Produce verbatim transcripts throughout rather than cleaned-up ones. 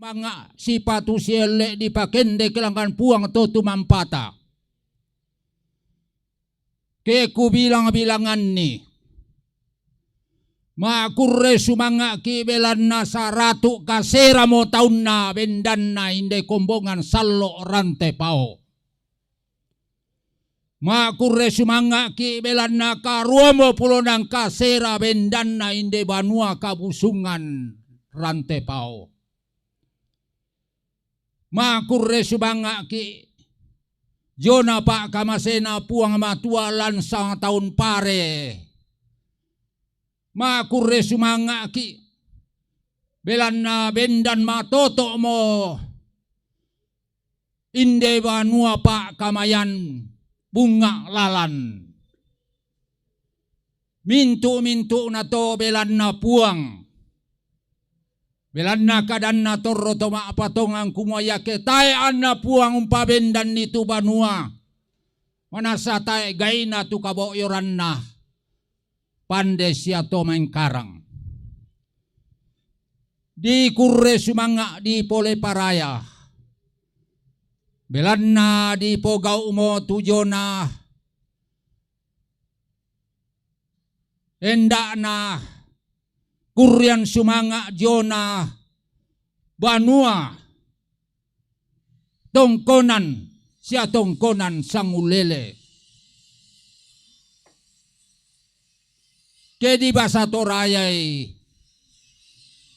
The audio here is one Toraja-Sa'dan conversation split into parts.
Manga sipatu sielle dipakende kelangan Puang to tumampata. Ke kubilang-bilanganni. Makurre sumanga'ki belanna saratu kaseramo taunna bendanna inde kombongan sallo rante pao. Makurre sumanga'ki belanna karuamo pulonang kasera bendanna inde banua kabusungan rante pao. Makurre sumanga'ki jona pa'kamasena Puang Matua lan sang taun pare. Makurre sumanga'ki belanna bendan matoto'mo inde banua pa'kamayan bunga lalan. Mintu'-mintu'na to belanna Puang. Belanna kadanna torro to ma'patongan kumua iake tae anna Puang umpabendanni tu banua, manassa tae gaina tu kabo'yoranna pande sia to maengkarang. Dikurre sumanga' dipole paraya. Belanna dipogau'mo tu jona enda'na kurrean sumanga' jona banua tongkonan sia tongkonan sangulele. Ke di basa Torayai,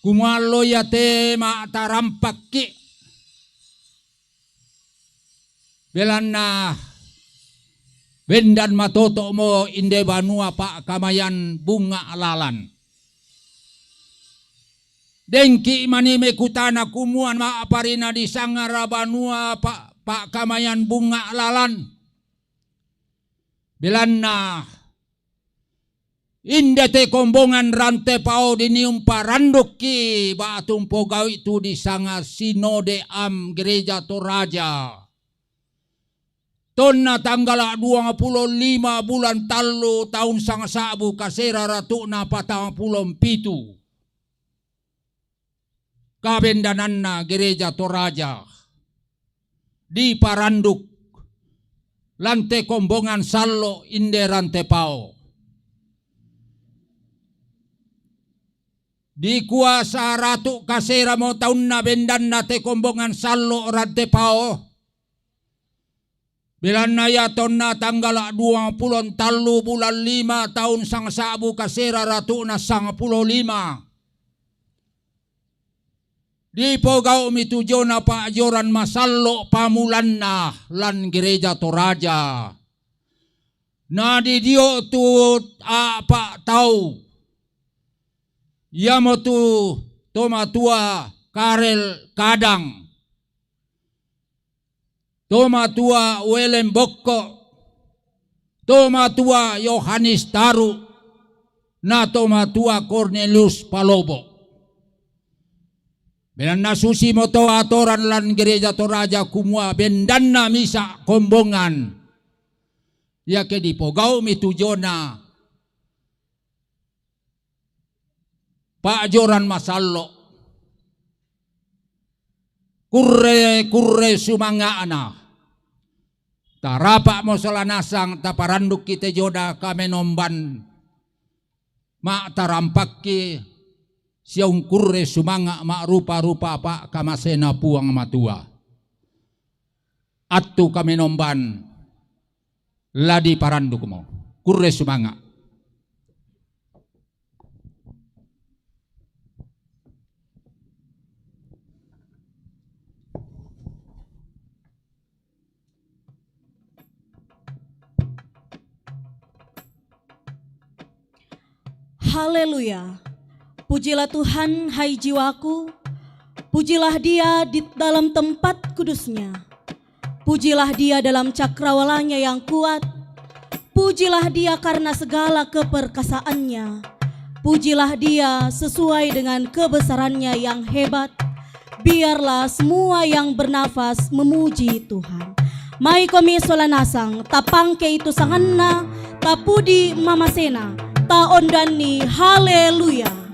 kumua allo iate ma'tarampakki. Belanna bendan matoto'mo inde banua pa'kamayan bunga lalan. Dengki mani mekutana kumua ma'parina disangara banua pa-, pa'kamayan bunga lalan. Belanna inde te kombongan rante pao dini umparandukki ba'tu umpogau'i tu disanga Sinode Am Gereja Toraja. Tonna tanggala duangpulo lima bulan tallu taun sangasa'bu kasera ratu'na patangpulo mpitu. Kabendananna Gereja Toraja diparanduk lan te kombongan sallo inde rante pao. Dikua saratu kaseramo taunna bendanna te kombongan sallo rante pao. Belanna ia tonna tanggala duangpulo tallu bulan lima taun sangasa'bu kasera ratu'na sangpulo lima. Dipogau'mi tu jona pa'joran masallo pamulanna lan Gereja Toraja. Nadidio tu a'pa tau. Iamotu Tomatua Karel Kadang. Tomatua Weleng Bokko, Tomatua Yohanes Taru, na Tomatua Kornelius Palobo. Belanna susimoto atoran lan Gereja Toraja kumua bendanna misa kombongan. Iake dipogau'mi tu jona pa'joran masallo. Kurre, kurre sumanga'na. Tarapa'mo sola nasang taparandukki te jona kamenomban ma'tarampakki sia ungkurre sumanga' ma'rupa-rupa pa'kamasena Puang Matua. Attu kamenomban la diparandukmo. Kurre sumanga'. Haleluya. Pujilah Tuhan, hai jiwaku. Pujilah Dia di dalam tempat kudus-Nya. Pujilah Dia dalam cakrawala-Nya yang kuat. Pujilah Dia karena segala keperkasaannya. Pujilah Dia sesuai dengan kebesarannya yang hebat. Biarlah semua yang bernafas memuji Tuhan. Maikomi sola nasang, tapangkei tu sanganNa, tapudi mamasena, taondanni. Haleluya.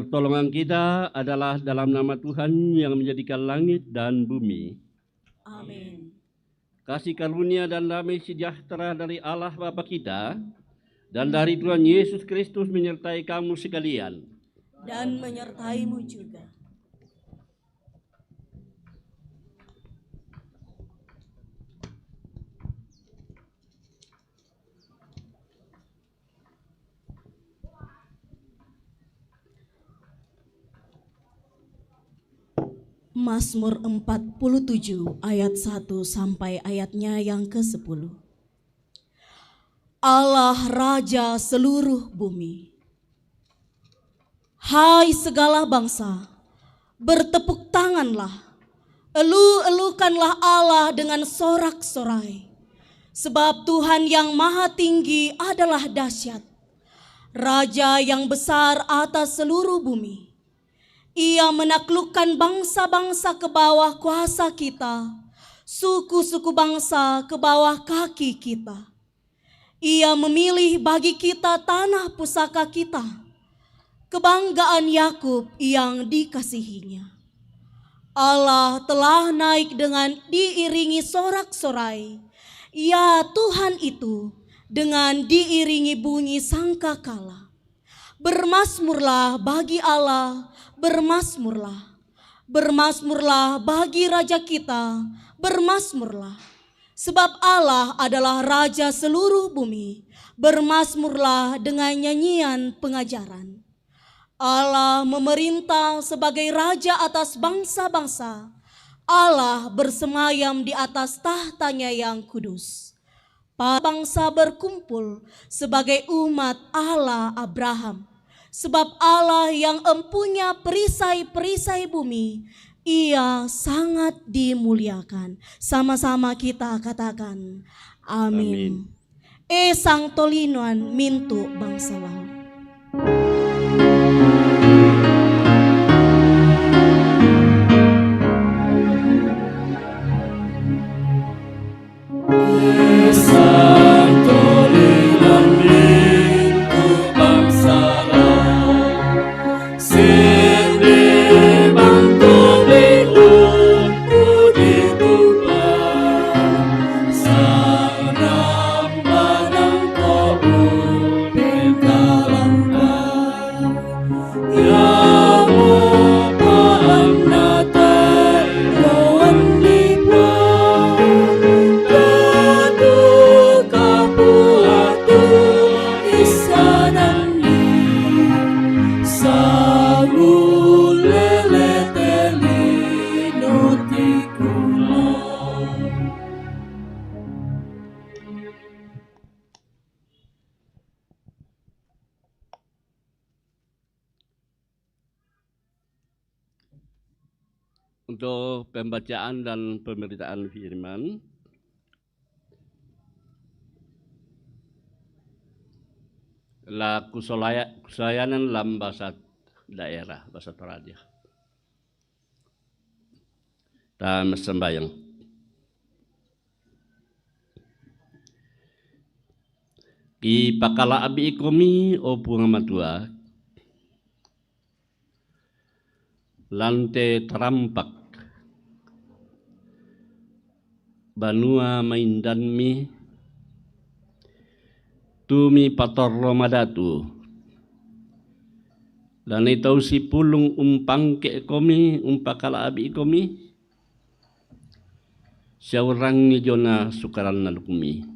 Pertolongan kita adalah dalam nama Tuhan yang menjadikan langit dan bumi. Amin. Kasih karunia dan damai sejahtera dari Allah Bapa kita dan dari Tuhan Yesus Kristus menyertai kamu sekalian. Dan menyertaimu juga. Mazmur empat puluh tujuh ayat satu sampai ayatnya yang kesepuluh. Allah Raja seluruh bumi. Hai segala bangsa, bertepuk tanganlah, elu-elukanlah Allah dengan sorak-sorai. Sebab Tuhan yang Maha Tinggi adalah dahsyat, Raja yang besar atas seluruh bumi. Ia menaklukkan bangsa-bangsa ke bawah kuasa kita, suku-suku bangsa ke bawah kaki kita. Ia memilih bagi kita tanah pusaka kita, kebanggaan Yakub yang dikasihinya. Allah telah naik dengan diiringi sorak-sorai, ya Tuhan itu, dengan diiringi bunyi sangkakala. Bermazmurlah bagi Allah, bermazmurlah. Bermazmurlah bagi Raja kita, bermazmurlah. Sebab Allah adalah Raja seluruh bumi, bermazmurlah dengan nyanyian pengajaran. Allah memerintah sebagai Raja atas bangsa-bangsa, Allah bersemayam di atas tahtanya yang kudus. Para bangsa berkumpul sebagai umat Allah Abraham. Sebab Allah yang empunya perisai-perisai bumi, ia sangat dimuliakan. Sama-sama kita katakan, amin. Amin. E Sang Tolinoan mintu bangsa lau. Untuk pembacaan dan pemberitaan firman, la kusolaya-, kusayanan lam bahasa daerah, bahasa Toraja. Ta masambayang. Ipakala'bi' komi, o Puang Matua, lan te tarampak banua maindanmi, tu mipatorro madatu, lan i tau sipulung umpangke' komi, umpakala'bi' komi, siaurangi jona sukaranna lukumi.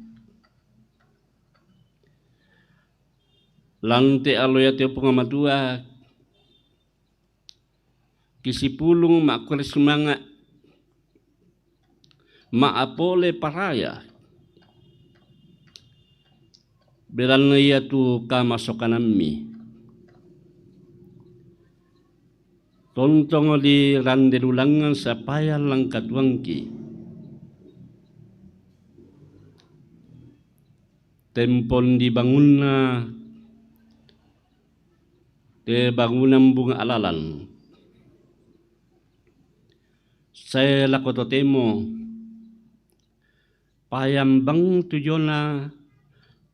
Lan te allo iate, Puang Matua, kisipulung ma'kurre sumanga', ma'apole paraya, belanna iatu kamasokanammi. Tontong dirande lulangngan sapaya langkatuangki. Tempon dibangunna te bangunan bunga alalan. Sae lako totemo payambang tu jona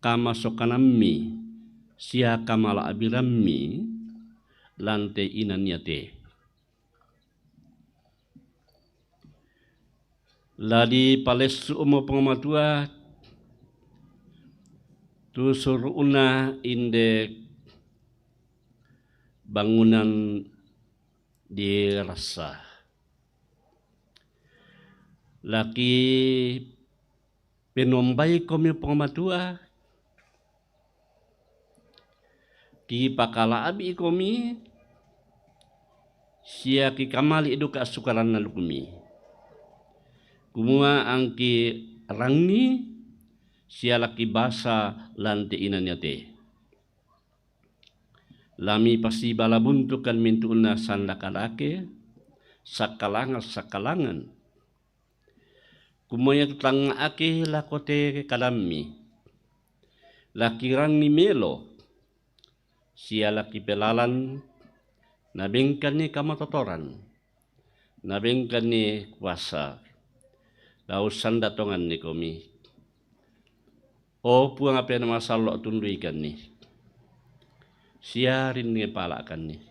kamasokanammi sia kamala'birammi, lan te inan iate. La dipalessu'mo Puang Matua tu suru'na inde bangunan di rassa. La kipenombaikomi Puang Matua, kipakala'bi'i komi, sia kikamali' duka sukaranna lukumi. Kumua angki rangi sia la kibasa lan te inan iate. La mipasibala buntukan mintu'na sandaka-dake, sakkalangan-sakkalangan. Kumua iatu tangnga'ake lako te kadammi, la kirangi melo, sia la kipelalan, nabengkanni kamatotoran, nabengkanni kuasa, la ussanda tonganni komi. O Puang, Apena Masallo', tunduikanni, sia rinni pala'kanni.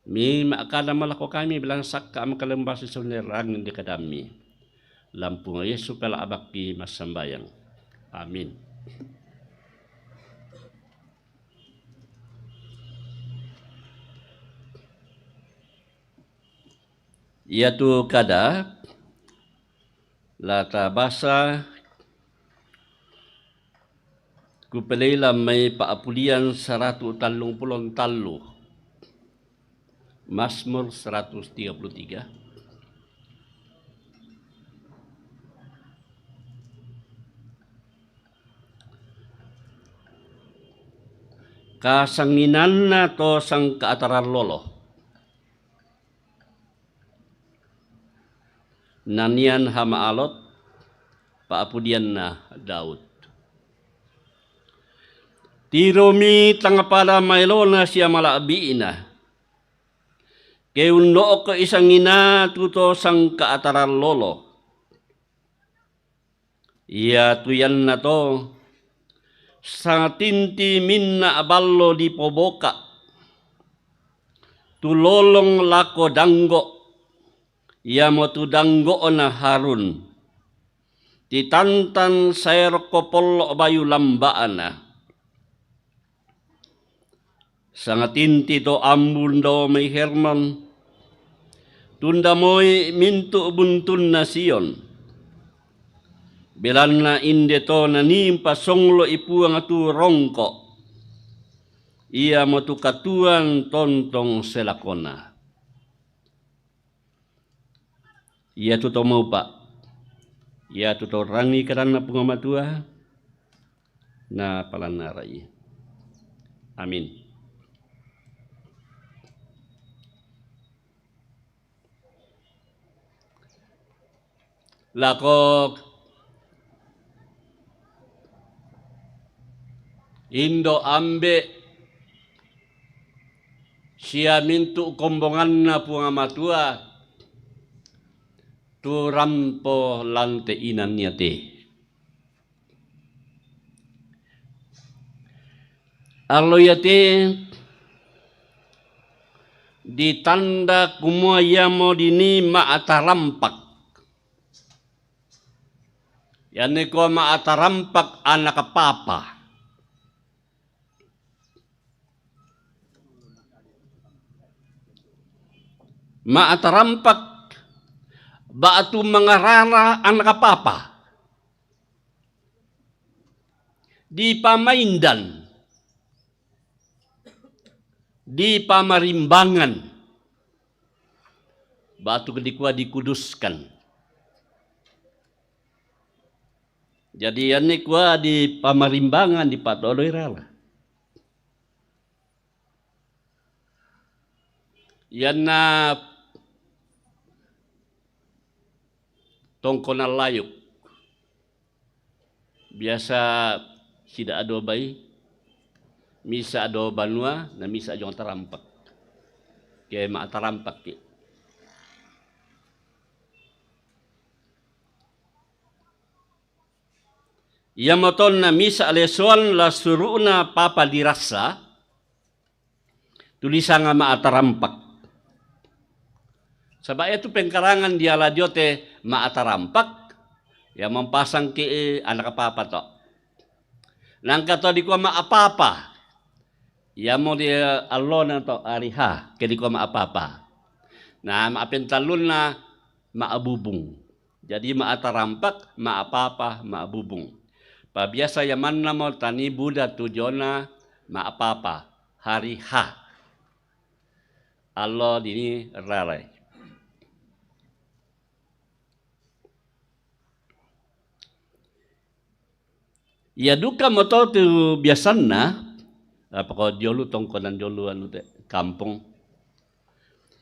Mi ma'kada malako kami, belanna sakka' makalembasi sonnerang di kadammi. Lan Puang Yesu pela'bakki massambayang. Amin. Iatu kada la tabasa kupelei lan mai Pa'pudian saratu tallung pulo tallu. Mazmur seratus tiga puluh tiga. Kasanginanna to sangka'ataran lolo. Nanian Hamaalot, pa'pudianna Daud. Tiromi tang pada maelona sia mala'bi'na. Ke unno'ko isangina tu to sangka'ataran lolo. Iatu iannato, sangatinti minna' ballo dipoboka', tu lolong lako danggo', iamotu danggo'na Harun. Titantang sae rokko pollo' bayu lamba'na. Sangatinti to ambun dao mai Hermon, tunda moi mintu' buntunna Sion. Belanna inde to nanii umpasonglo'i Puang tu rongko', iamotu katuoan tontong selakona. Iatu to maupa', iatu to rangi kadanna Puang Matua, na palannara'i. Amin. Lako indo' ambe' sia mintu' kombonganna Puang Matua, tu rampo lan te inan iate. Allo iate ditanda kumua iamo dinii ma'tarampak. Ianne kua ma'tarampak anaka papa. Ma'tarampak ba'tu mangarara anaka papa. Dipamaindan, dipamarimbangan, ba'tu dikua dikuduskan. Jadi, ianne kua dipamarimbangan, dipatodoi rara. Ianna tongkonan layuk. Biasa sida' ado bai, misa' ado banua, na misa' jong tarampak. Ke ma'tarampak ki. Iamo tonna misa' lesoan la suru'na papa dirassa, Tulisanga Ma'atarampak. Saba' iye tu pengkarangan diala dio te Ma'atarampak, iye mampasang ke, eh, anak apa-apa to. Nangka to dikua Ma'apapa. Iye mo di allona to hari H, ke dikua Ma'apapa. Na, ma'apentallunna Ma'abubung. Jadi Ma'atarampak, Ma'apapa, Ma'abubung. Pabiasa yamanna mo tani buda tu diona Ma'apapa, hari H. Allo dini rarai. Iye duka mo to tu biasanna, apa ko diolu tongkonan diolu anu te, kampong.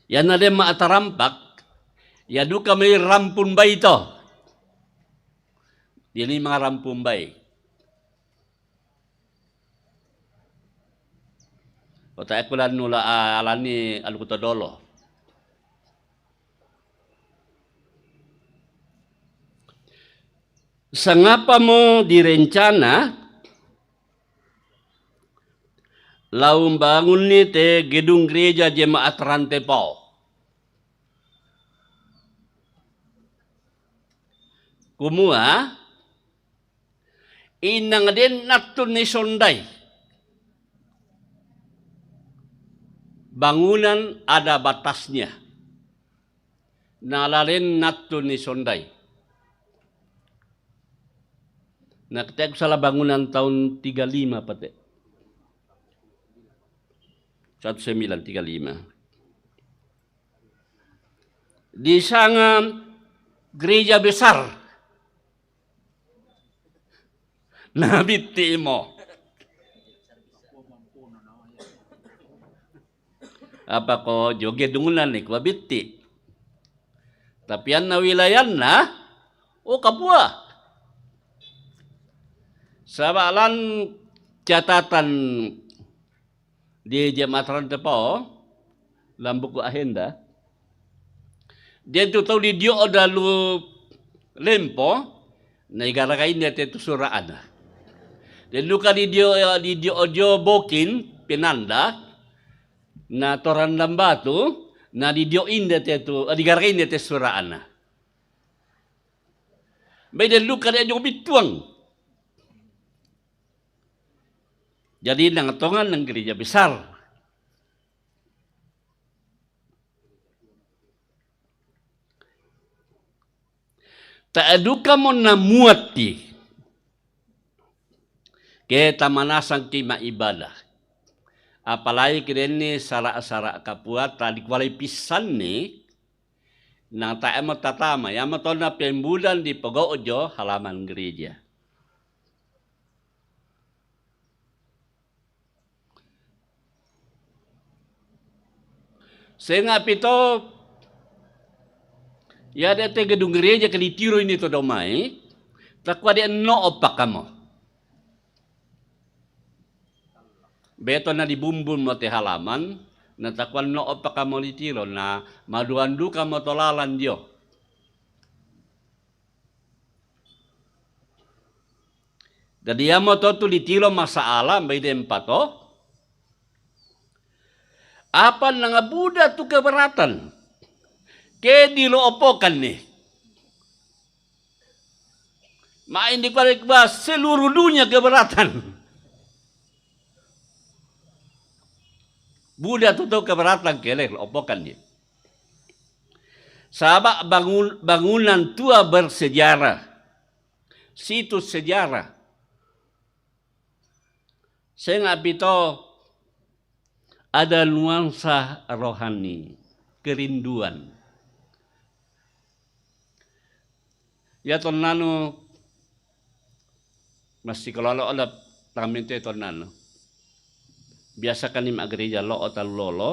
Iye na de Ma'atarampak, iye duka mo i rampun bai to. Dini manga rampun bai. Kota ekulan nula, ah, alani alu kota dolo. Sangapa mo direncana la umbangunni te gedung gereja jemaat Rantepao. Kumua, inang den nattu ni sondai. Bangunan ada batasnya. Na la den nattu ni sondai. Na, ketika salah bangunan tahun tiga lima apa te? Satu sembilan tiga lima. Disanga gereja besar. Na, bitti mo. Apa ko joge dungunan ni kua bitti. Tapi anna wilayanna, oh, kapua. Saba' lan catatan di jemaat Rantepao, lan buku ahenda. Den tu tau di dio dalu lempo, na igaraka inde te tu sura'anna. Den duka di dio, di dio dio bokin penanda, na toran dan batu, na di dio inde te tu, digaraka inde te sura'anna. Bai den duka de jo bittuang. Jadi nang tongan nang gereja besar. Ta'duka mo namuatti. Ke tamanasang ki ma'ibadah. Apalagi ke denni sara'-sara' kapua tadi kualai pissanni, na ta'e mo tatama, yamo tonna pembulan di pogo'jo halaman gereja. Senga' pi to, ya de te gedung gereja ke ditiro ini to domai, takua de no opakamo. Beto na dibumbun mo te halaman, na takua no opakamo ditiro, na maduan duka mo to lalan dio. Jadi yamo to tu ditiro masalah, bai dempa to. Apa nangabuda tu keberatan. Ke dilo'opokan ni. Main di balik bah seluruh dunia keberatan. Buda tu tau keberatan ke le, lo'opokan ni. Saba' bangun-, bangunan tua bersejarah. Situs sejarah. Senga' pi to ada nuansa rohani, kerinduan. Ya tonnanu masi kalolo' ola' tangmente tonnanu. Biasa kani ma'gereja lo'o talu lolo.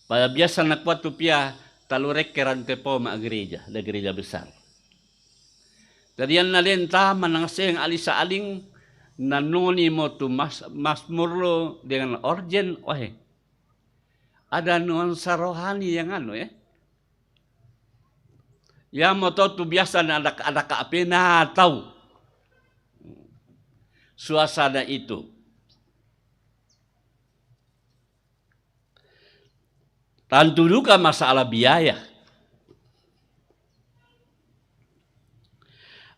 Pada biasa nakua tu pia talu rekke Rantepao ma'gereja, ada gereja besar. Jadi anna den tama nangaseng ali sa'aling, nannoni mo tu mas-, Mazmur lo dengan orgen, ohe. Ada nuansa rohani yang anu, ya. Yamo to tu biasa na ada, ada ka apena tau. Suasana itu. Tantu duka masalah biaya.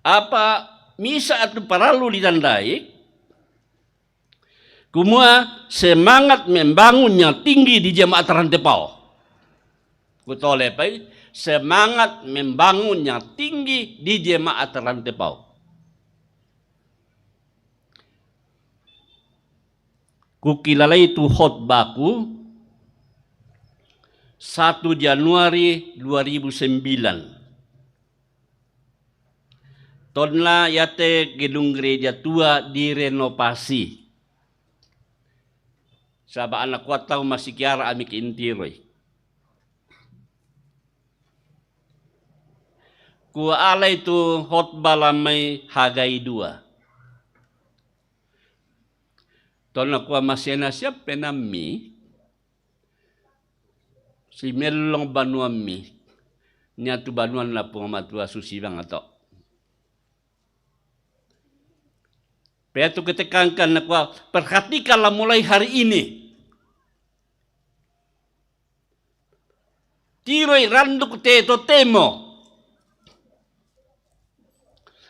Apa misa atu parallu ditandai, kumua semangat membangun yang tinggi di jemaat Rantepao. Kutole pai, semangat membangun yang tinggi di jemaat Rantepao. Kukilalai tu khotbahku satu Januari dua ribu sembilan. Tonna yate gedung gereja tua direnovasi. Saba' ana kuattau masikiara ami' ke intiroi. Kualai tu khotbah lan mai Hagai dua. Tonna kua masena siappe nammi, simellong banuammi, niatu banuanna Puang Matua susi bang ato. Pea tu ketekankan nakua, perhatikanlah mulai hari ini. Tiroi randuk te totemo.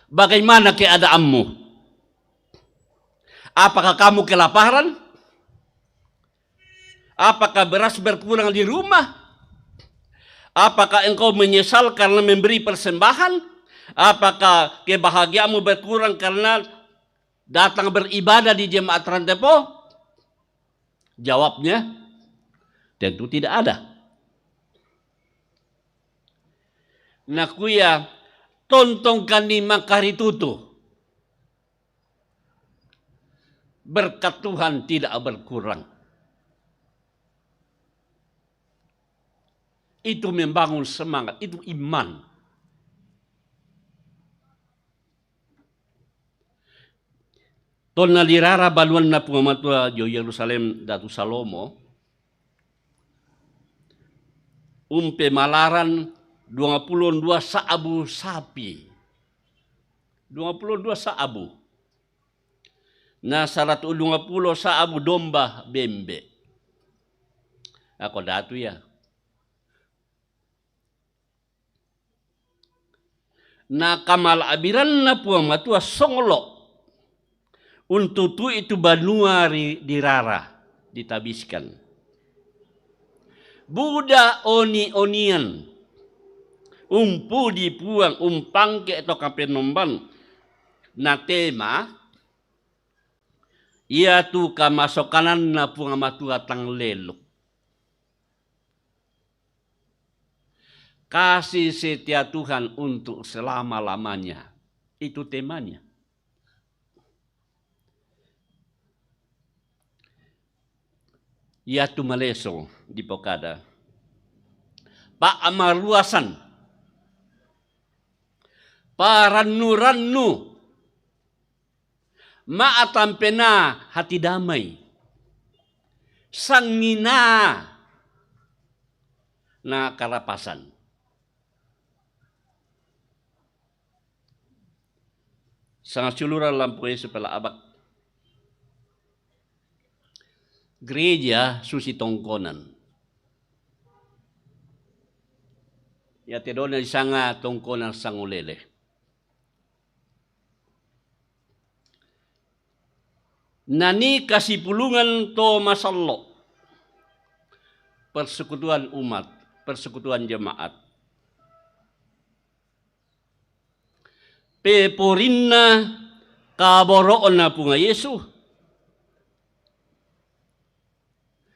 Bagaimana keadaanmu? Apakah kamu kelaparan? Apakah beras berkurang di rumah? Apakah engkau menyesal karena memberi persembahan? Apakah kebahagiaanmu berkurang karena datang beribadah di jemaat Rantepo? Jawabnya, tentu tidak ada. Nakuya, tontongkanni makaritutu. Berkat Tuhan tidak berkurang. Itu membangun semangat, itu iman. Tonna dirara banuanna Puang Matua dio Yerusalem Datu Salomo, umpemalaran duangpulo dua sa'bu sapi. Duangpulo dua sa'bu. Na saratu duangpulo sa'bu domba bembe. Ako datu ya. Na kamala'biranna Puang Matua songlo' untutu'i tu banua ri, dirara, ditabiskan. Buda oni-onian, umpudi Puang, umpangke to Kapenomban, natema, iatu kamasokananna Puang Matua tang leluk. Kasih setia Tuhan untuk selama-lamanya. Itu temanya. Iatu maleso dipokada. Pa'maruasan. Parannu-rannu. Ma'atampena hati damai. Sangngina na karapasan. Sangsiulurang lampu Yesu pela abak. Gereja susi tongkonan. Iate dona disanga tongkonan sangulele. Nani kasipulungan to masallo'. Persekutuan umat, persekutuan jemaat. Peporinna kaboro'na Puang Yesu.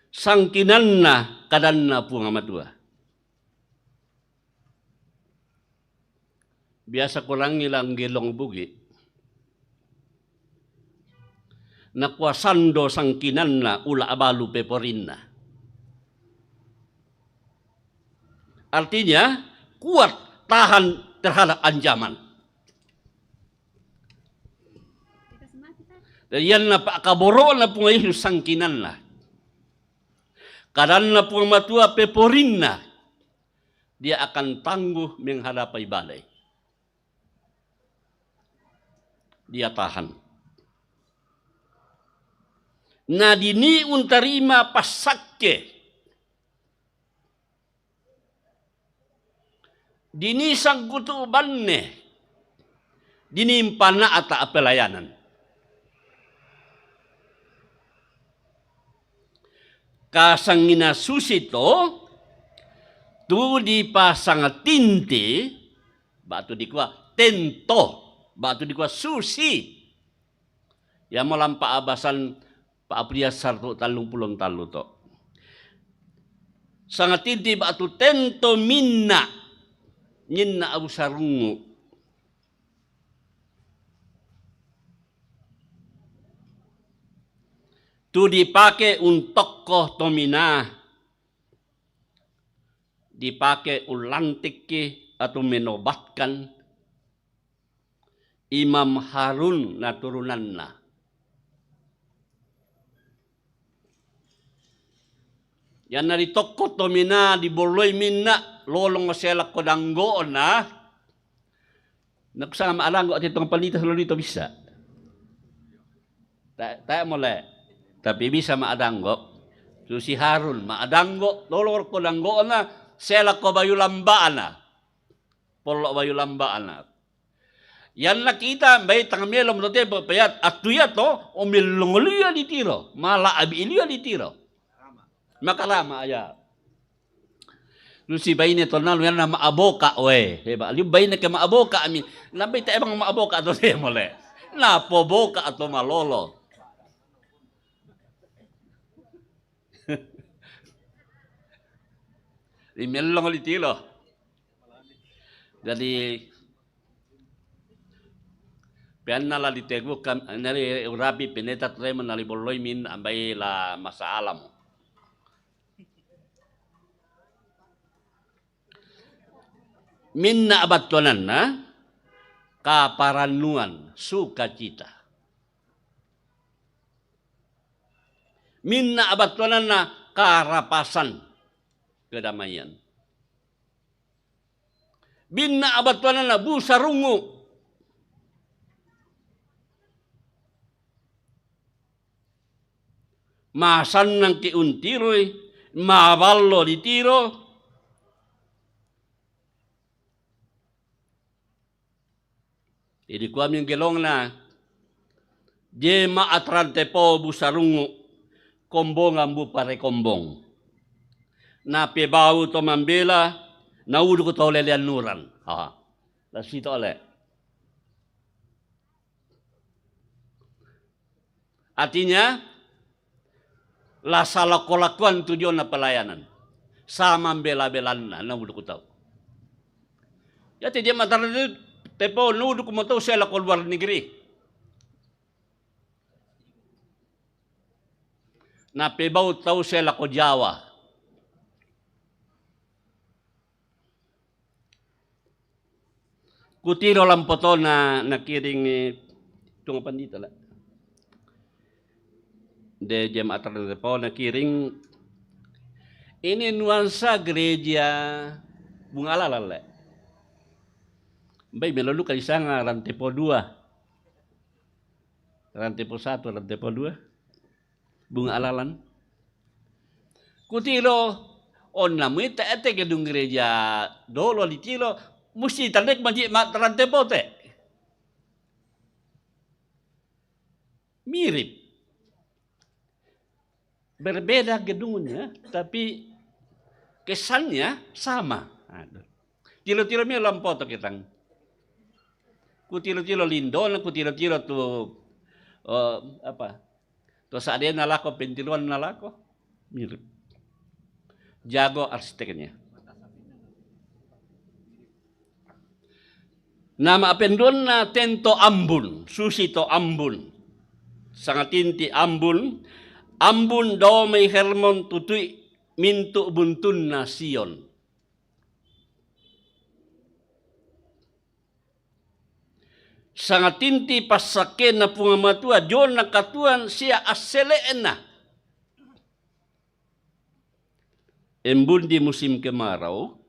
Sangkinanna kadanna Puang Matua. Biasa kurangi langgelong bugi. Nakua sando sangkinanna ula' balu peporinna. Artinya, kuat tahan terhadap ancaman. Dan ianna pa'kaboro'na Puang Yesus sangkinanna. Kadanna Puang Matua peporinna. Dia akan tangguh menghadapi badai. Dia tahan. Na dini untarima passakke. Dinisang kutu banne. Dinimpa na'ta pelayanan. Kasangina susi to, tu dipasang tinti, ba'tu dikua tento, ba'tu dikua susi. Yamo lampa abasan pa apria sartu tallung pulong tallu to. Sanga tinti ba'tu tento minna, minna abu sarungu. Tu dipake untokko tomina, dipake ullantikki atau menobatkan Imam Harun na turunanna. Yanna ditokko tomina dibolloi minna lolong selakko danggo'na. Nakusanga ma'danggo' ati tong panita selalu to bisa. Ta' ta' mole. Tapi bisa ma'danggo'. Susi Harun ma'danggo' lolong ko danggo'na selakko bayu lamba'na. Pollo' bayu lamba'na. Yanna kita mbai tang melo moto tempo payat attu iya to, o mellong liya ditiro, mala abi liya ditiro. Makarama aya. Lu si baine to nalu yanna ma'aboka we. Heba, liu baine ke ma'aboka mi. Lambai ta emang ma'aboka to te mole. Napoboka to malolo. Rimellong litilo. Jadi, peanna la diteguhkan, nari urabi peneta trema nari bolloi min ambai la masalah mo. Minna abattuananna kaparannuan, sukacita. Minna abattuananna karapasan, kedamaian. Minna abattuananna busarungu. Masannangki untiroi, maballo ditiro. Jadi kuami gelongna, jemaat rantepo busarungu, kombongan bu parekombong. Napebau to mambela, nauduku to lelean nuran. Ha. Lasito le. Artinya, la salako-lakoan tujuanna pelayanan. Sama bela-belanna, na uduku tau. Ya, te dia matara tepo, na uduku mo tau selako luar negeri. Napebau tau selako Jawa. Kutiro lampotona nakiring tunga pandita la. De jemaat rantepo nakiring ini nuansa gereja Bunga Alalan le. Mbai meloluka disanga rantepo dua. Rantepo satu, rantepo dua. Bunga Alalan. Kutiro, onna muita ete gedung gereja dolo ditiro, musti tandek maji ma rantepo te. Mirip. Berbeda gedungnya, tapi kesannya sama. Aduh. Tiro-tiro mi lampoto kitang. Kutiro-tiro lindona, kutiro-tiro tu, eh, apa? To sa'dena lako, pentiloanna lako. Mirip. Jago arsiteknya. Nama apendonna tento ambun, susi to ambun. Sangatinti ambun, ambun dao mai Hermon tutui mintu buntunna Sion. Sangatinti passakkenna Puang Matua jonna katuoan sia assele'na. Embun di musim kemarau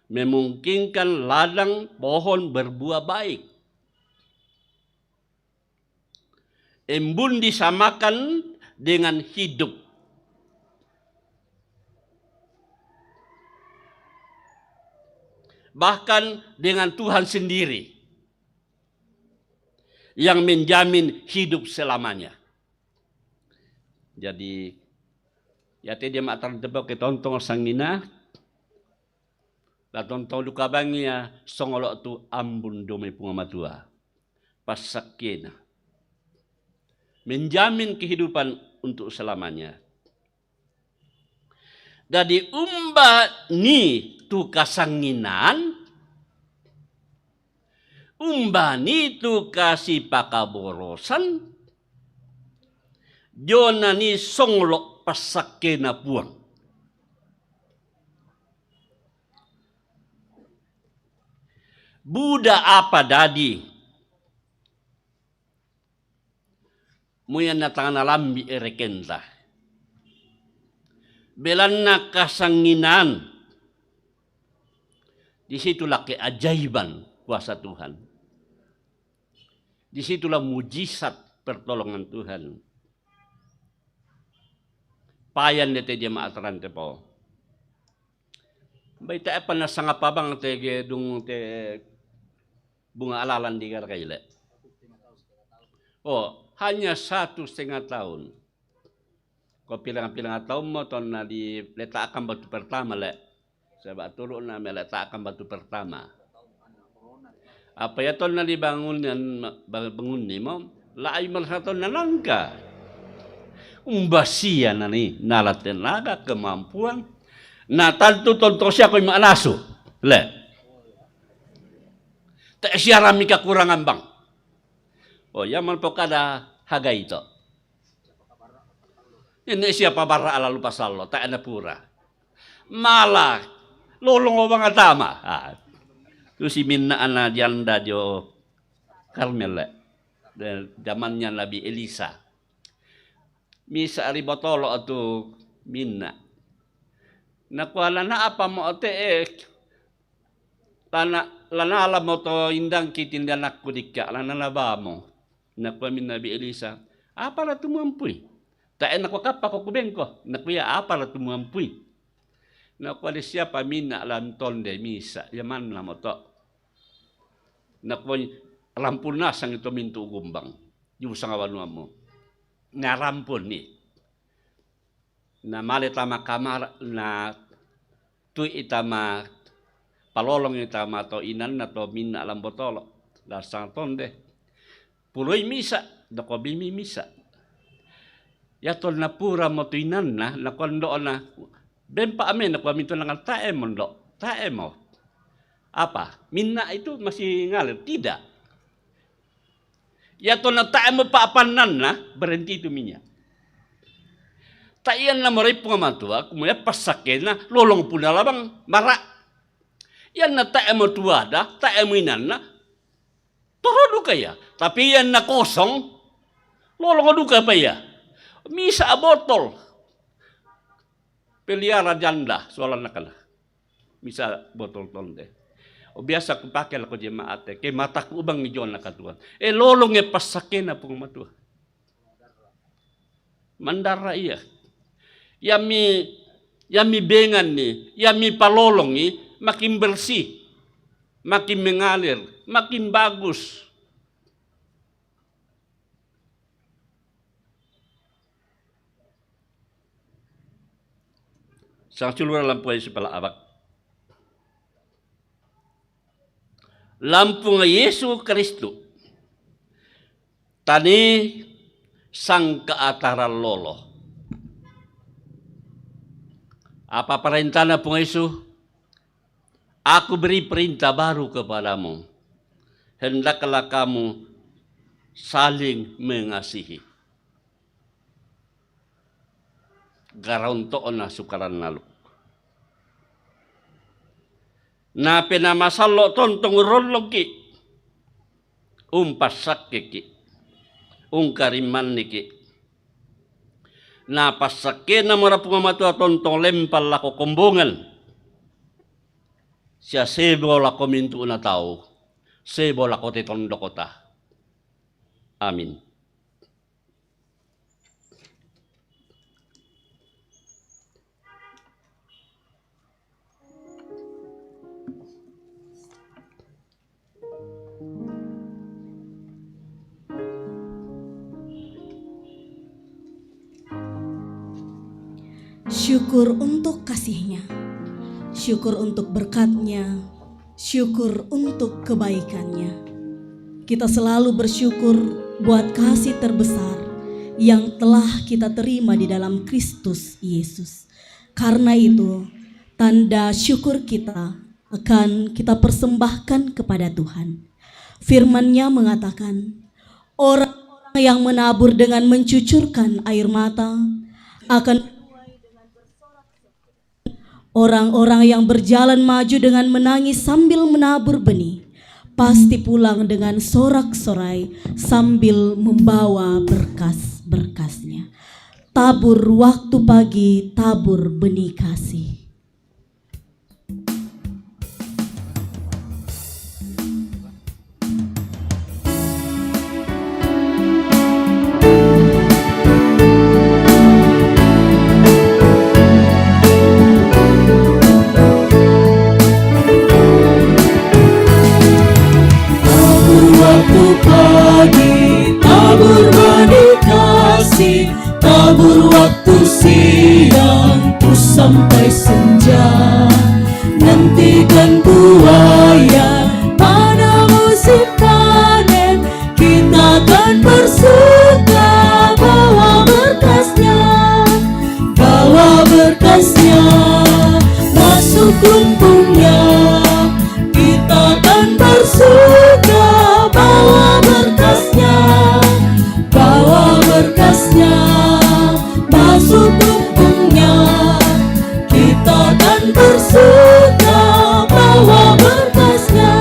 memungkinkan ladang pohon berbuah baik. Embun disamakan dengan hidup. bahkan dengan Tuhan sendiri yang menjamin hidup selamanya. Jadi, ya te dia matar tebak ke tontong sangina, la tontong duka bangia songolo tu ambun domi Puang Matua. Pasakkena. Menjamin kehidupan untuk selamanya. Jadi umba ni tu kasanginan, umba ni tu kasipakaborosan, jona ni songlo pasakkena Puang. Buda apa dadi? Muyan na tangana lambi erekenta. Belanna kasanginan. Disitulah keajaiban kuasa Tuhan. Disitulah mujizat pertolongan Tuhan. Payan de te jemaat rante po. Baita apa na sangapa bang te gedung te bunga alalan di garakaile. Oh, hanya satu setengah tahun. Ko pilang-pilang tahun mo tonna diletakkan batu pertama le. Sebab tulu na meletakkan batu pertama. Apa ya tonna dibangun, bangun ni mo, lai merasa tonna nangka. Umbasia nani nala tenaga kemampuan. Na tantu tontosia ko manasu. Le. Te siarami kekurangan bang. Oh ya man pokada haga ito. Ini siapa bara lalu pasal lo, tak ada pura. Malah lolong obang atama. Ah. Tu si minna ana janda jo Karmel le. Zamannya Nabi Elisa. Misa ri botolo tu minna. Nakualana apa mo te eh. Lana, lana ala mo to indang kitin danakku dikka, lana nabamo. Nakua min Nabi Elisa, apa la tumuampui? Tae nakua kappa ko kubengko? Nakua ya apa la tumuampui? Nakua de siapa minna lantonde misa, ya manna mo to. Nakua rampun nasang ito mintu gumbang. Jubusang awanuammu. Narampun ni. Na male tama kamar na tui itama palolong itama to inanna to minna lambotolo. Dasang tonde. Puloi misa, doko bimi misa. Ya to napura mo tu inanna, na kondo na bempa ame na kuami to nangan tae mo ndo, tae mo. Apa? Minna itu masih ngalir? Tidak. Ya to na tae mo papananna, berhenti itu minyak. Ta iyan na morai Puang Matua, kumaya pasakena lolong puna labang mara. Iyan na tae mo tuada, tae mo inanna, toro duka ya. Tapi iyan na kosong, lolong duka pa ya. Misa botol. Peliara janda, soalan nakana. Misa botol tonde. O biasa kupake lako jemaat e, ke mataku ubang ni jona katuan. E lolong e pasakena Puang Matua. Mandara iya. Yami, yami bengan ni, yami palolong ni, makin bersih, makin mengalir, makin bagus. Sang culura lampung Yesu pala abak. Lampung Yesu Kristu. Tani sangka ataran lolo. Apa perintahna Puang Yesu? Aku beri perintah baru kepadamu. Hendaklah kamu saling mengasihi. Garaunto'na sukaran naluk. Napena masallo tontong rollongki. Umpassakkeki. Ungkarimanniki. Napassakkena mora Puang Matua tontong lempang lako kombongan. Sia sebo lako mintu'na tau. Sebo lako te tondokota. Amin. Syukur untuk kasih-Nya, syukur untuk berkat-Nya, syukur untuk kebaikan-Nya. Kita selalu bersyukur buat kasih terbesar yang telah kita terima di dalam Kristus Yesus. Karena itu, tanda syukur kita akan kita persembahkan kepada Tuhan. Firman-Nya mengatakan, orang-orang yang menabur dengan mencucurkan air mata akan orang-orang yang berjalan maju dengan menangis sambil menabur benih, pasti pulang dengan sorak-sorai sambil membawa berkas-berkasnya. Tabur waktu pagi, tabur benih kasih. Tabur waktu pagi, tabur benih kasih, tabur waktu siang, terus sampai senja. Nantikan tuai pada musim panen, kita akan bersuka bawa berkasnya, bawa berkasnya masuk lumbungnya. Kita akan bersuka bawa berkasnya, bawa berkasnya masuk lumbungnya. Kita akan bersuka bawa berkasnya.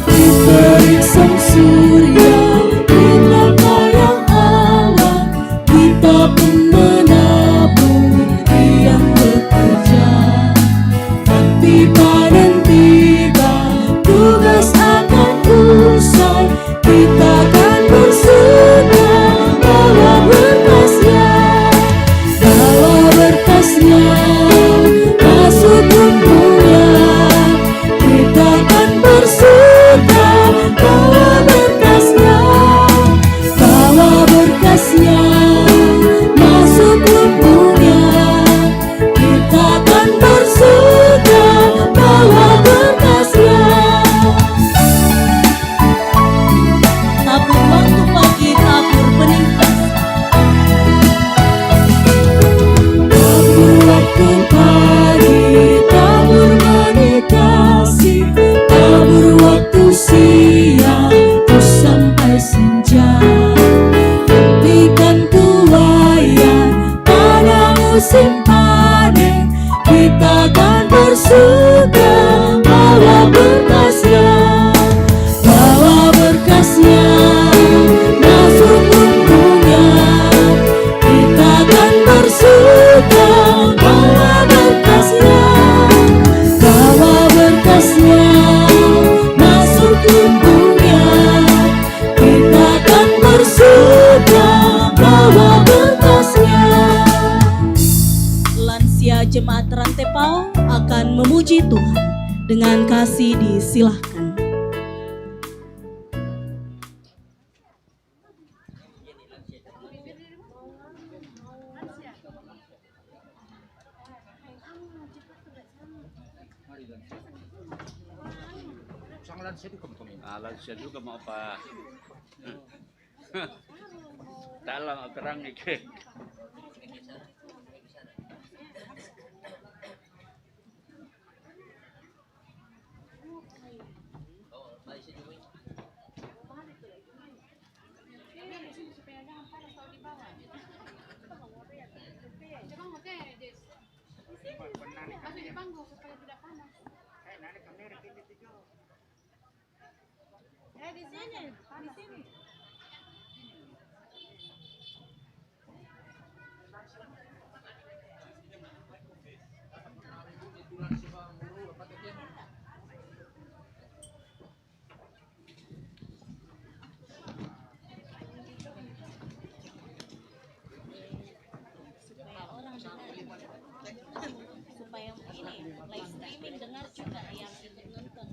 Diterik sang surya, kita tayang awan, kita pun menabur yang bekerja. Nanti panen tiba, tugas akan usai, kita akan bersuka bawa berkasnya, bawa berkasnya masuk lumbungnya. Kita akan bersuka bawa berkasnya, bawa berkasnya masuk lumbungnya. Kita akan bersuka bawa berkasnya. Tabur waktu pagi, tabur benih kasih. Tabur waktu pagi, tabur benih kasih, tabur waktu siang, terus sampai senja. Nantikan tuai pada musim panen, kita akan bersuka bawa berkasnya, bawa berkasnya masuk lumbungnya. Kita akan bersuka bawa berkasnya, bawa berkasnya masuk lumbungnya. Kita akan bersuka bawa berkasnya. Lansia jemaat Rantepao akan memuji Tuhan. Dengan kasih disilahkan. Sangalan siya juga mau apa? Alan siya juga mau apa? Talang ang karang ni Ken. Eh, di sini, di sini. Supaya ini live streaming dengar juga yang nonton.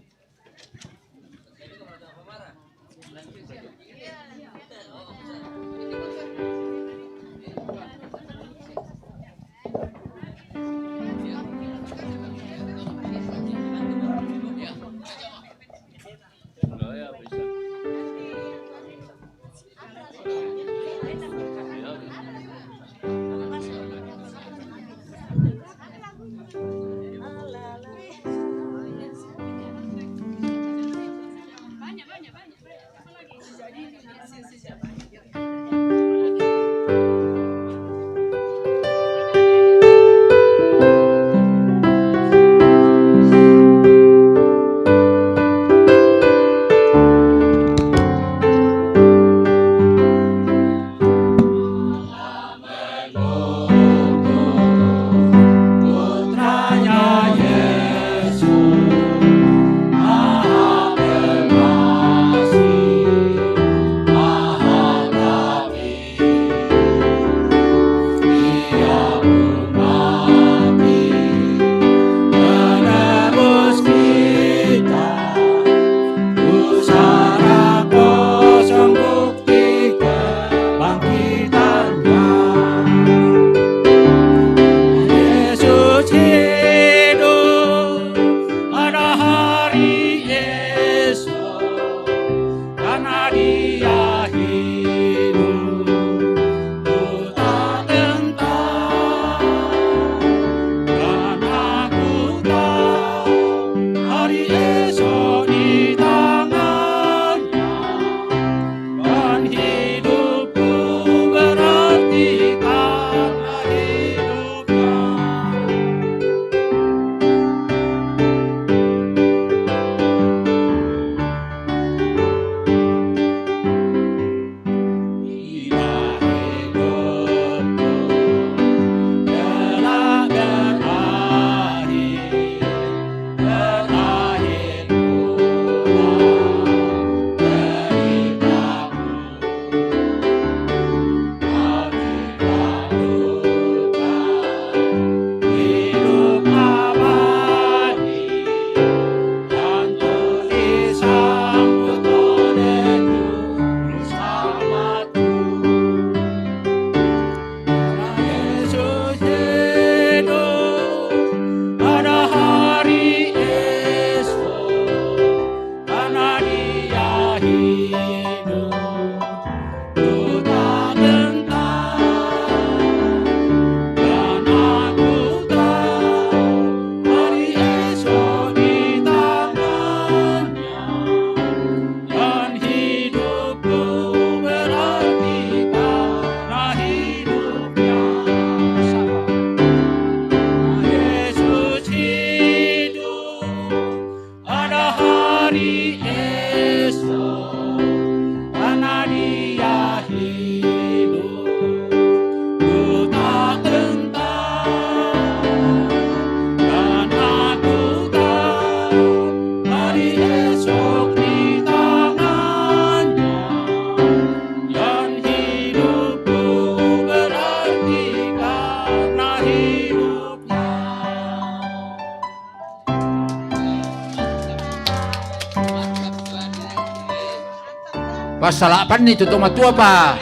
Pasalapan ni tutu matua pa.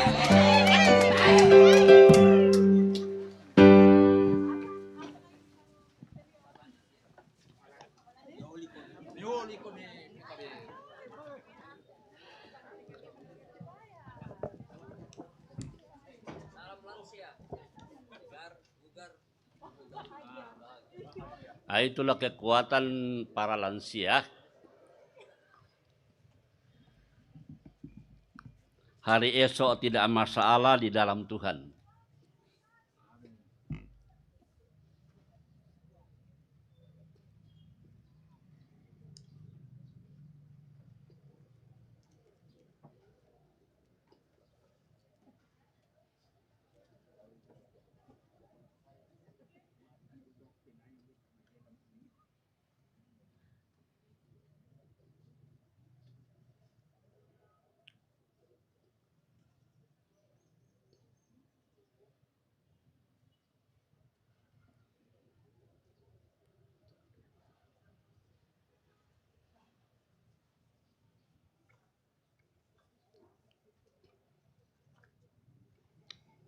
Ah, itulah kekuatan para lansia. Hari esok tidak masalah di dalam Tuhan.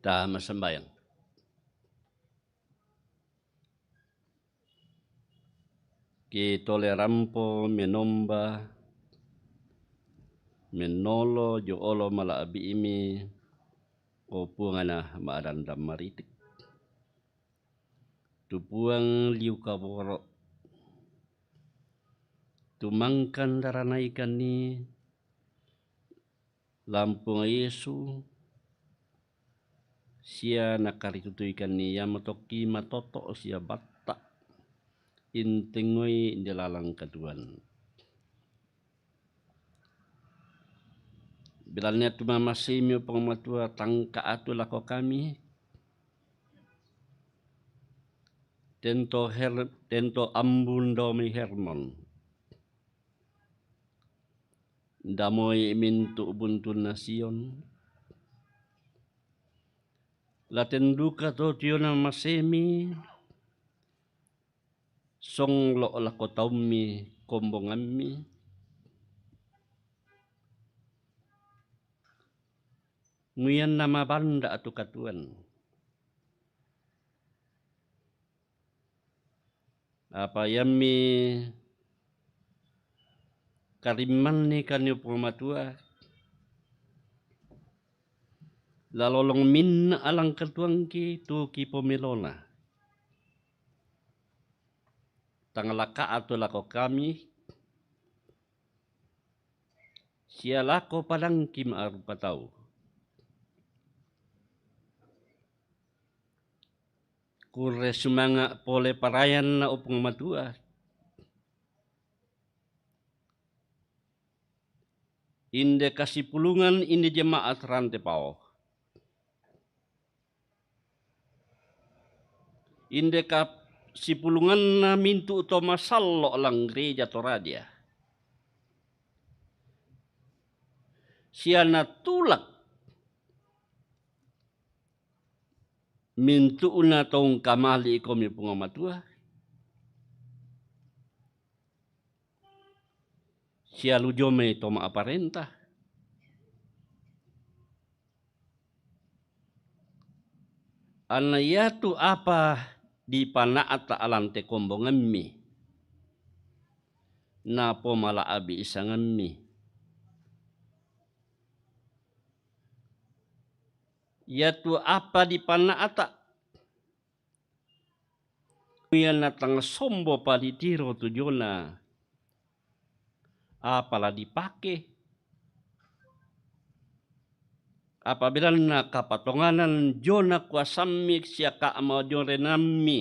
Ta masambayang. Kitolerampo menomba, menolo jo olo mala'bi'mi, o Puang ana ma'dandam maritik. Tu Puang liu kaboro', tumangkan daranaikan ni Lampuang Yesu, sia nakaritutuikan ni ia motokki matoto' sia batta', intengoi inde lalang katuoan. Belanna tu mamasemi, o Puang Matua, tangka atu lako kami, tento Her-, tento Ambun Daomi Hermon. Ndamoi mintu' buntunna Sion. La tenduka to tiona masemi, songlo' lako taummi kombongammi. Muianna mabanda' tu katuoan. Apa iammi karimmanni kani, o Puang Matua, la lolong minna' alang katuoangki tu kipomelona. Tang la ka'tu lako kami, sia lako padangki ma'rupa tau. Kurre sumanga' pole parayanna, o Puang Matua. Inde kasipulungan inde jemaat Rantepao. Inde kasipulunganna mintu' to masallo' lang gereja Toraja. Sia natulak mintu'na to ungkamali'komi, Puang Matua, sia lu jomai to ma'parenta. Anna iatu apa dipana'ta' lan te kombongammi, napomala'bi' sangammi. Iatu apa dipana'ta', ia natang sombo palitiro tu jona, apa la dipake. Apa belanna kapatonganan jona kuasammi sia ka'majorenammi.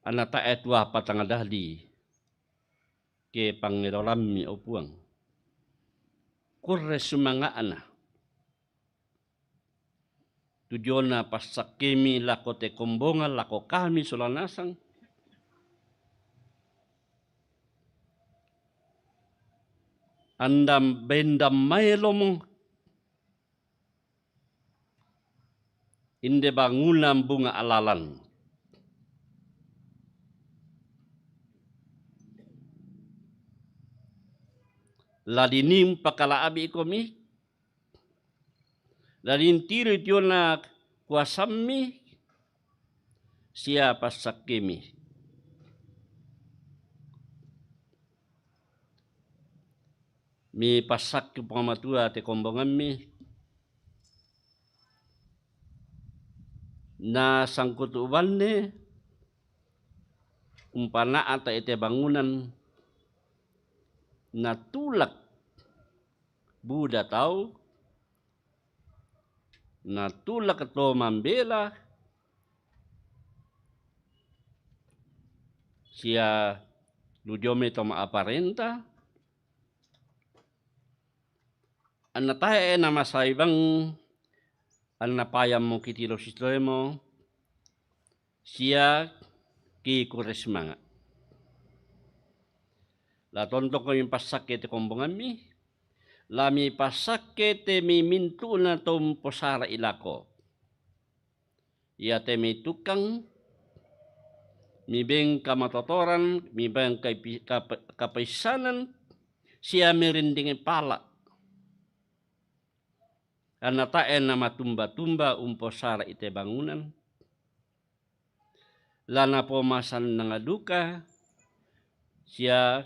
Anna tae' tu apa tang dadi ke pangelolammi, o Puang. Kurre sumanga'na tu jona passakkemi lako te kombongan, lako kami sola nasang. Andam bendam maelomo inde bangunan bunga alalan. La dinimpakala'bi' komi, la dintiru tiona kuasammi sia passakkemi. Mipassakke Puang Matua te kombongammi, na sangkutu' banne umpana'ta' ite bangunan, natulak buda tau, natulak to mambela, sia lujomi to ma'aparenta, anna tae' namasai bang anna payammo kitilo sitoemo sia kikure sumanga'. La tontong komi passakke te kombongammi, la mipassakke te mimintu'na to umposara'i lako. Iate mitukang, mibeng kamatotoran, mibeng kaipi-, kapa-, kapaissanan, sia mirinding pala'. Anna tae' namatumba-tumba umposara'i te bangunan, la napomasannang duka, sia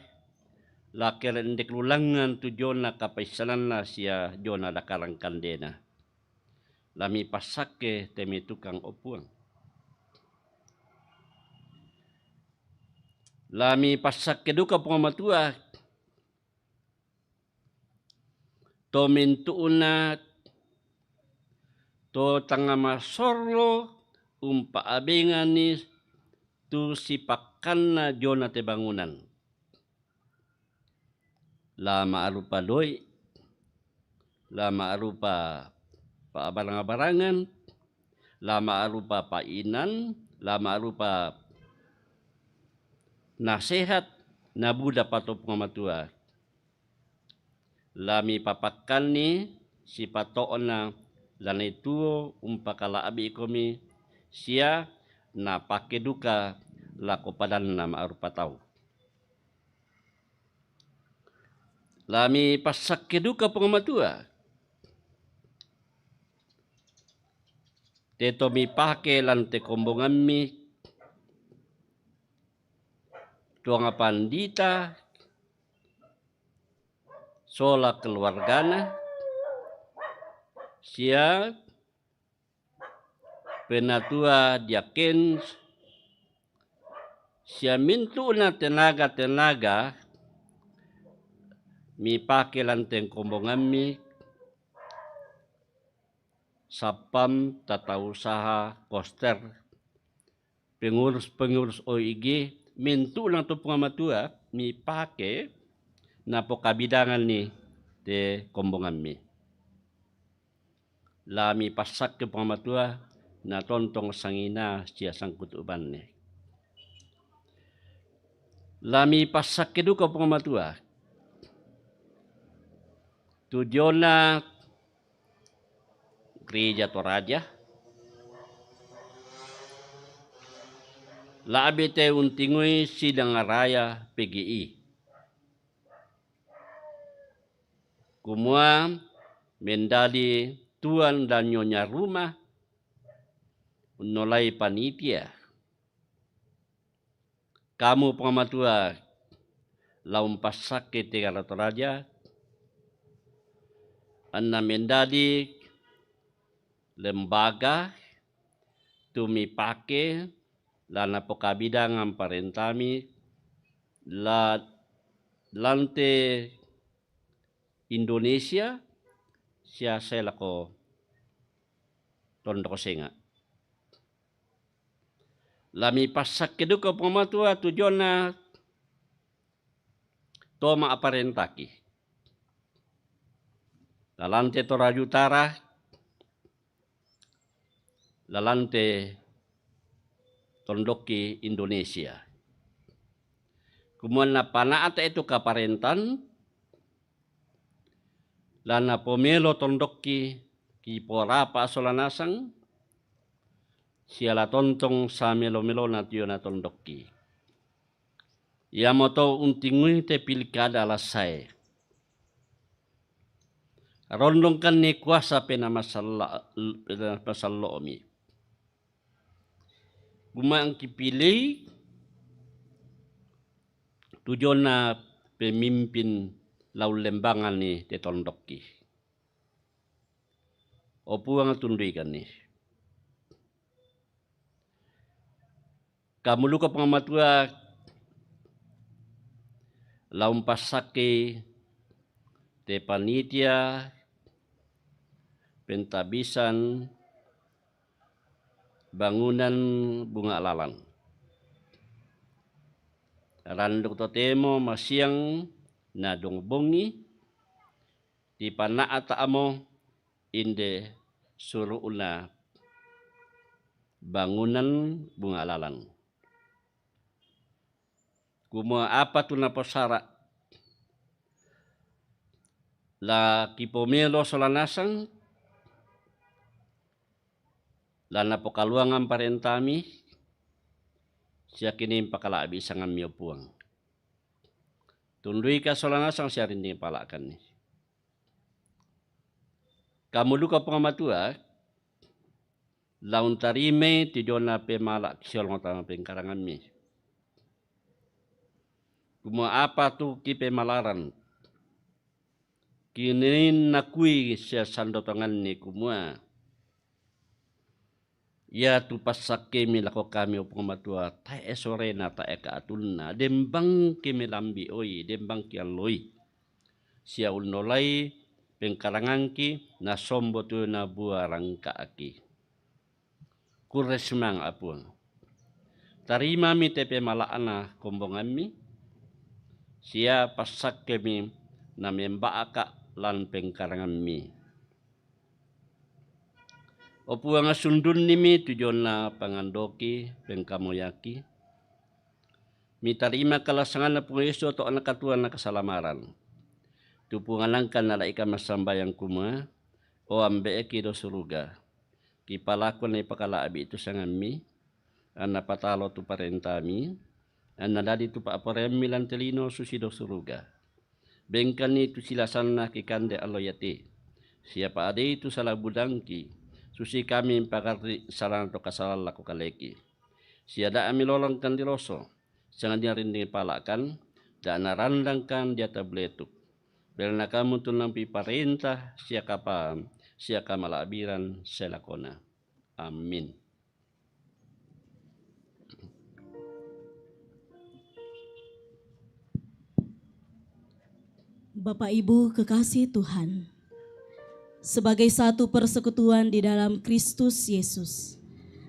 la kerendek lulangngan tu jona kapaissananna sia jona dakarang kandena. La mipassakke te mitukang, o Puang. La mipassakke duka Puang Matua to mintu'na to tangngamasorro umpa'abenganni tu sipakkanna jona te bangunan. La ma'rupa doi', la ma'rupa pa'barang-barangan, la ma'rupa pa'inan, la ma'rupa nasehat, nabuda pa to Puang Matua. La mipapakkanni sipato'na, la naituo umpakala'bi' komi, sia napake duka lako padanna ma'rupa tau. La mipassakke duka Puang Matua te to mipake lan te kombongammi, tuang pandita sola keluargana, sia penatua diaken, sia mintu'na tenaga-tenaga mipake lan te kombongammi, satpam, tata usaha, koster, pengurus-pengurus O I G, mintu'na to Puang Matua mipake napokabidanganni te kombongammi. La mipassakke Puang Matua, na tontong sangina sia sangkutu' banne. La mipassakke duka Puang Matua tu jona Gereja Toraja, la'bi te untingui sidang raya P G I. Kumua mendadi tuan dan nyonya rumah unnolai panitia. Kamu Puang Matua la umpassakke te Gereja Toraja, anna mendadi lembaga tu mipake la napokabidangan parentami la lan te Indonesia sia sae lako tondok senga'. La mipassakke duka Puang Matua tu jona to ma'aparentaki. La lan te Toraja Utara, la lan te tondokki Indonesia. Kumua napana'ta' tu kaparentan, la napomelo tondokki kiporapa sola nasang, sia la tontong samelo-melona tiona tondokki. Iamoto untingui te pilkada la sae. Rondongkan ni kuasa pe na masalla-, pe na masallo'mi. Guma'ang kipilei tu jona pemimpin laun lembangan ni te tondokki. O Puang, tunduikanni. Kamu luka Puang Matua, laung passakkei te panitia pentabisan bangunan Bunga Lalan. Randuk totemo masiang na dong bongi, tipana'ta'mo inde suru'na bangunan Bunga Lalan. Kumua apa tu naposara la kipomelo sola nasang, la napokaluangan parentami, sia kini pakala'bi sangammi, o Puang. Tunduika sola nasang sia rinding pala'kanni. Kamu luka Puang Matua, laung tarimai tu jona pemala' siolong tama pengkarangammi. Kumua apa tu kipemalaran, kininnakui sia sando tonganni kumua, iatu passakkemi lako kami, o Puang Matua, tae' sorena, tae' kaatunna, dembangki melambi'oi, dembangki alloi, sia unnolai pengkarangangki, nasombo tu nabua rangka'ki. Kurre sumanga', Puang. Tarimami te pemala'na kombongammi, sia passakkemi namemba'ka lan pengkarangammi. O Puang, sundunnimi tu jona pangandoki, pengkamoyaki. Mitarima kalasanganna Puang Yesu, to' nakatuoan na kasalamaran. Tu Puang nangka nala'ika massambayang kumua, o Ambe'ki do suruga, kipalakon ipakala'bi tu sangammi, anna patalo tu parentami, anna dadi tu pa'poraiammi lan te lino susi do suruga. Bengkanni tu silasanna kikande allo iate, sia pa'adei tu sala budangki, susi kami mpagarri' salana to kasalan lako kaleki. Sia da' milolongkan diroso, sangadinna rinding pala'kan, da' narandangkan diata buletuk. Belanna kamu tu nampi parenta sia kapa-, sia kamala'biran sae lakona. Amin. Bapak Ibu kekasih Tuhan, sebagai satu persekutuan di dalam Kristus Yesus,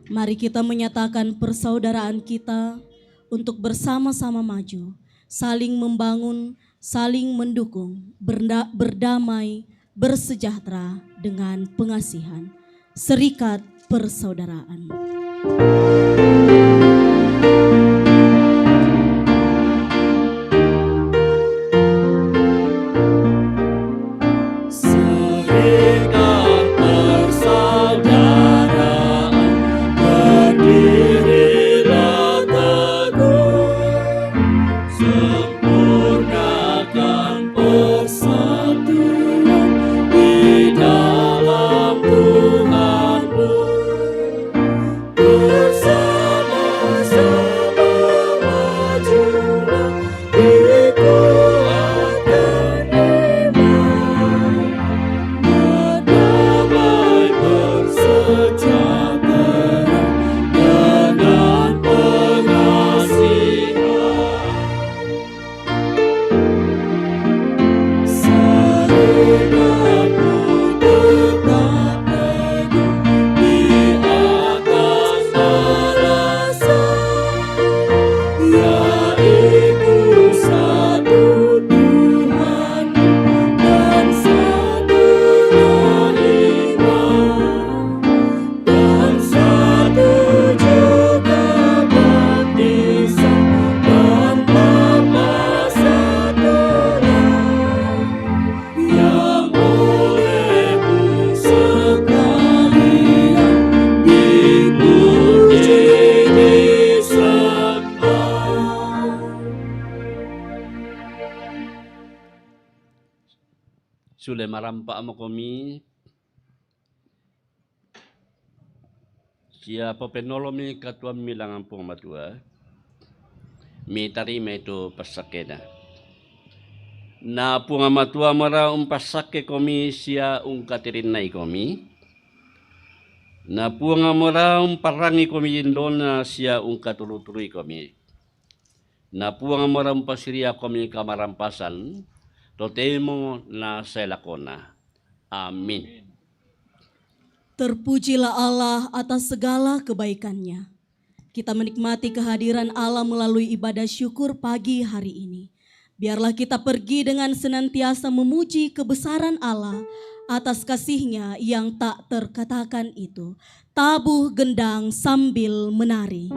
mari kita menyatakan persaudaraan kita untuk bersama-sama maju, saling membangun, saling mendukung, berda-, berdamai, bersejahtera dengan pengasihan. Serikat persaudaraan. Serikat persaudaraan berdirilah teguh, sempurnakan persatuan di dalam Tuhanmu. Bersama Sule marampa mo komi, sia popenolo mi katuammi langan Puang Matua, mitarima itu passakkena. Na Puang Matua mora umpassakke komi sia ungkatirinnai komi. Na Puang mora umparrangi komi lindona sia ungkaturu-turui komi. Na Puang mora umpasiria komi kamarampasan, totemo na sae lakona. Amin. Terpujilah Allah atas segala kebaikannya. Kita menikmati kehadiran Allah melalui ibadah syukur pagi hari ini. Biarlah kita pergi dengan senantiasa memuji kebesaran Allah atas kasihnya yang tak terkatakan itu. Tabuh gendang sambil menari.